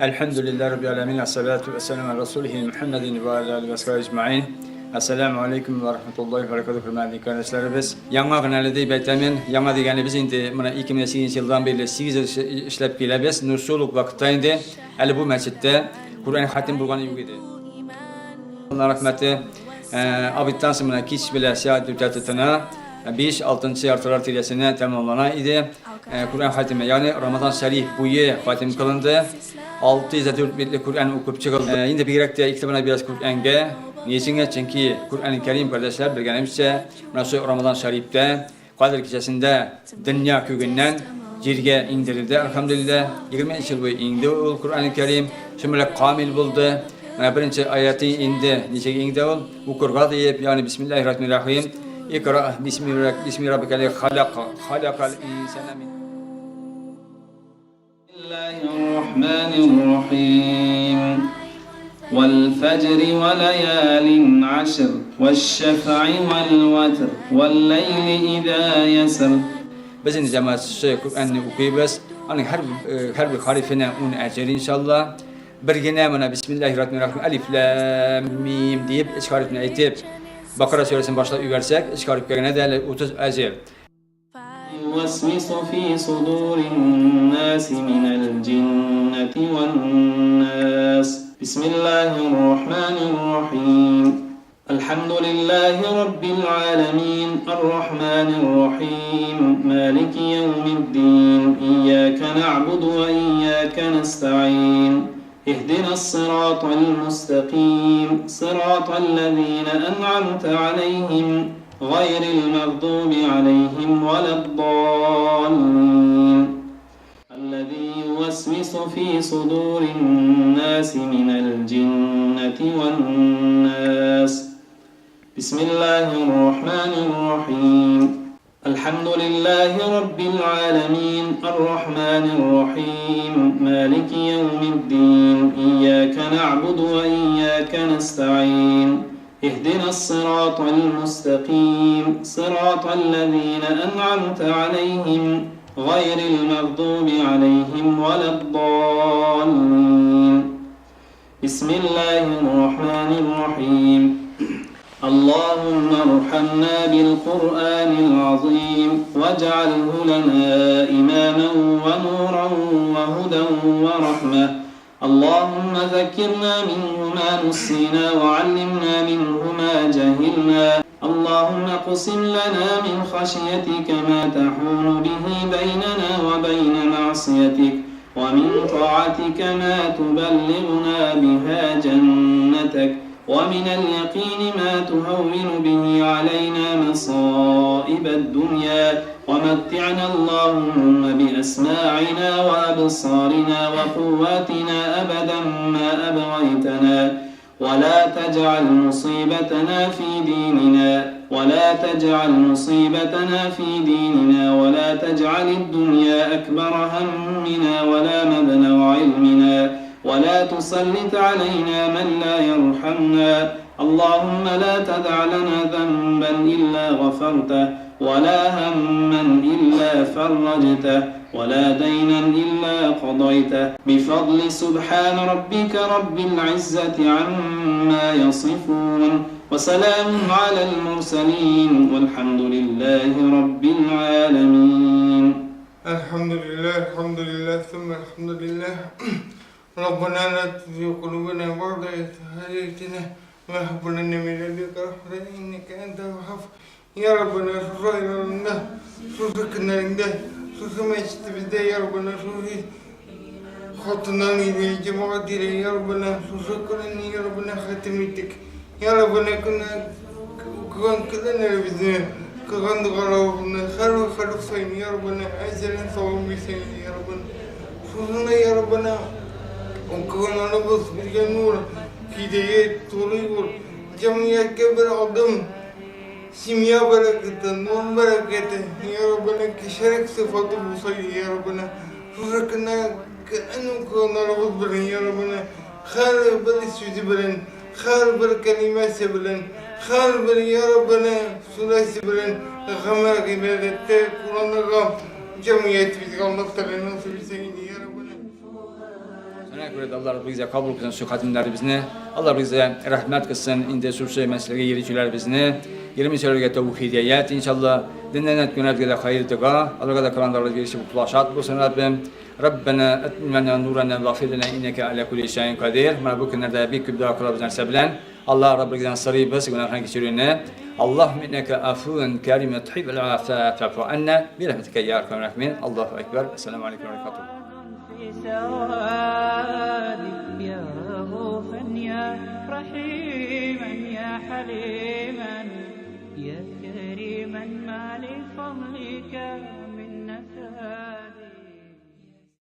Elhamdülillahi Rabbil alemin. Esselatu vesselamu ala Resulihi Muhammedin ve ala alihi ve sahbihi ecmaîn. Assalamu aleykum ve rahmetullahi ve berekatuhu hörmətli kardeşlerimiz. Яңа гына әле дип әйтәм мин. Яңа дигәнебез инде менә 2008 елдан бирле 8 ел эшләп киләбез. Ну шул ук вакытта инде әле бу мәчеттә Коръән хатим булганы юк иде. Алла рәхмәте, абиттан соң менә кич белә сәгать дүрттә тотына, 5-6 яртылар тирәсенә тәмамлана иде. Коръән хатиме, ягъни Рамазан шәриф буе хатим кылынды. 604 битле Коръән укып чыгылды. Инде бигрәк тә игътибарны бирәбез Коръәнгә. Ни өченгә? Чөнки Коръән Кәрим, кардәшләр, белгәнебезчә, менә шул Рамазан шәрифтә Кадер кичәсендә дөнья күгеннән җиргә иңдерелде, әлхәмдүлилләһ. 23 ел буе иңде ул Коръән Кәрим. Шуның белән камил булды. Менә беренче аяты инде ничек иңде ул? Укырга диеп, ягъни бисмиллаһир рахманир рахим. Икра бисми раббикал халак, халакал инсана мин الرحمن الرحيم والفجر وليال عشر والشفع والوتر والليل إذا يسر. Без инде җәмәгать шушы Коръәнне укыйбыз. Аның һәр һәр бер харифенә ун әҗер иншалла. Бер генә менә бисмиллаһир рахманир рахим алиф лам мим диеп өч харифне әйтеп, Бакара сүрәсен башлап ибәрсәк, өч харифкә генә дә әле 30 әҗер. يوسوس في صدور الناس من الجنة والناس. بسم الله الرحمن الرحيم. الحمد لله رب العالمين الرحمن الرحيم مالك يوم الدين إياك نعبد وإياك نستعين اهدنا الصراط المستقيم صراط الذين أنعمت عليهم غير المغضوب عليهم ولا الضالين. الذي يوسوس في صدور الناس من الجنة والناس. بسم الله الرحمن الرحيم. الحمد لله رب العالمين الرحمن الرحيم مالك يوم الدين إياك نعبد وإياك نستعين اهدنا الصراط المستقيم صراط الذين أنعمت عليهم غير المغضوب عليهم ولا الضالين. بسم الله الرحمن الرحيم. اللهم ارحمنا بالقرآن العظيم واجعله لنا إماما ونورا وهدى ورحمة. اللهم ذكرنا منه ما نسينا وعلمنا منه ما جهلنا. اللهم اقسم لنا من خشيتك ما تحول به بيننا وبين معصيتك، ومن طاعتك ما تبلغنا بها جنتك، ومن اليقين ما تهون به علينا مصائب الدنيا. ومتعنا اللهم بأسماعنا وأبصارنا وقواتنا أبدا ما أبغيتنا، ولا تجعل مصيبتنا في ديننا، ولا تجعل مصيبتنا في ديننا، ولا تجعل الدنيا أكبر همنا ولا مبلغ علمنا، ولا تسلط علينا من لا يرحمنا. اللهم لا تدع لنا ذنبا إلا غفرته، ولا هما إلا فرجته، ولا دينا إلا قضيته، بفضل سبحان ربك رب العزة عما يصفون، وسلام على المرسلين، والحمد لله رب العالمين. الحمد لله، الحمد لله، ثم الحمد لله. ربنا لا تزغ قلوبنا بعد إذ هديتنا وهب لنا من لدنك رحمة إنك أنت الوهاب. Ya Rabbena şu aylarında, şu günlerinde, şu mescidimizde ya Rabbena şu hatından ile cemaat ile ya Rabbena şu Kur'an'ı ya Rabbena hatim ettik. Ya Rabbena kılan kılan bizi kılan dualarını her haluk sayın ya Rabbena ecelen savun bir sayın ya Rabbena. Şusuna ya Rabbena kılanlarımız bir nur hidayet doluyor. Cemiyetke bir adım Simya bereketi, nur bereketi, Ya Rabbena kişilik sıfatı bulsaydı Ya Rabbena. Şusuna kılanlarımız bilen ya Rabbena. Her bir sözü bilen, her bir kelimesi bilen, her bir ya Rabbena suresi bilen, Gamer ibadette Kur'an'a cemiyet bizi Allah Teala nasip etsin ya Rabbena. Менә күрә дә Алла Раббыбызга кабул кылсын şu хатимнәребезне. Алла Раббыбызга рәхмәт кылсын инде шушы мәсьәләгә йөрүчеләребезне. Йөрмәүчеләргә тәүфик һидаят иншалла. Диннән әткәннәргә дә хәер дога. Аларга да Коръән биреше булашат булсын Раббым. Раббана атмим лана нурана вагфир лана иннәкә аля кулли шәйин кадир. Менә бу көннәрдә бик күп дога кылабыз нәрсә белән. Алла Раббыбыздан сорыйбыз гөнаһларны кичерүне. Аллаһумма иннәкә афуун карим тухиббул афа фа'фу анна би рахматика я архамар рахимин. Аллаһу акбар. Ассаламу алейкум ва рахматуллах.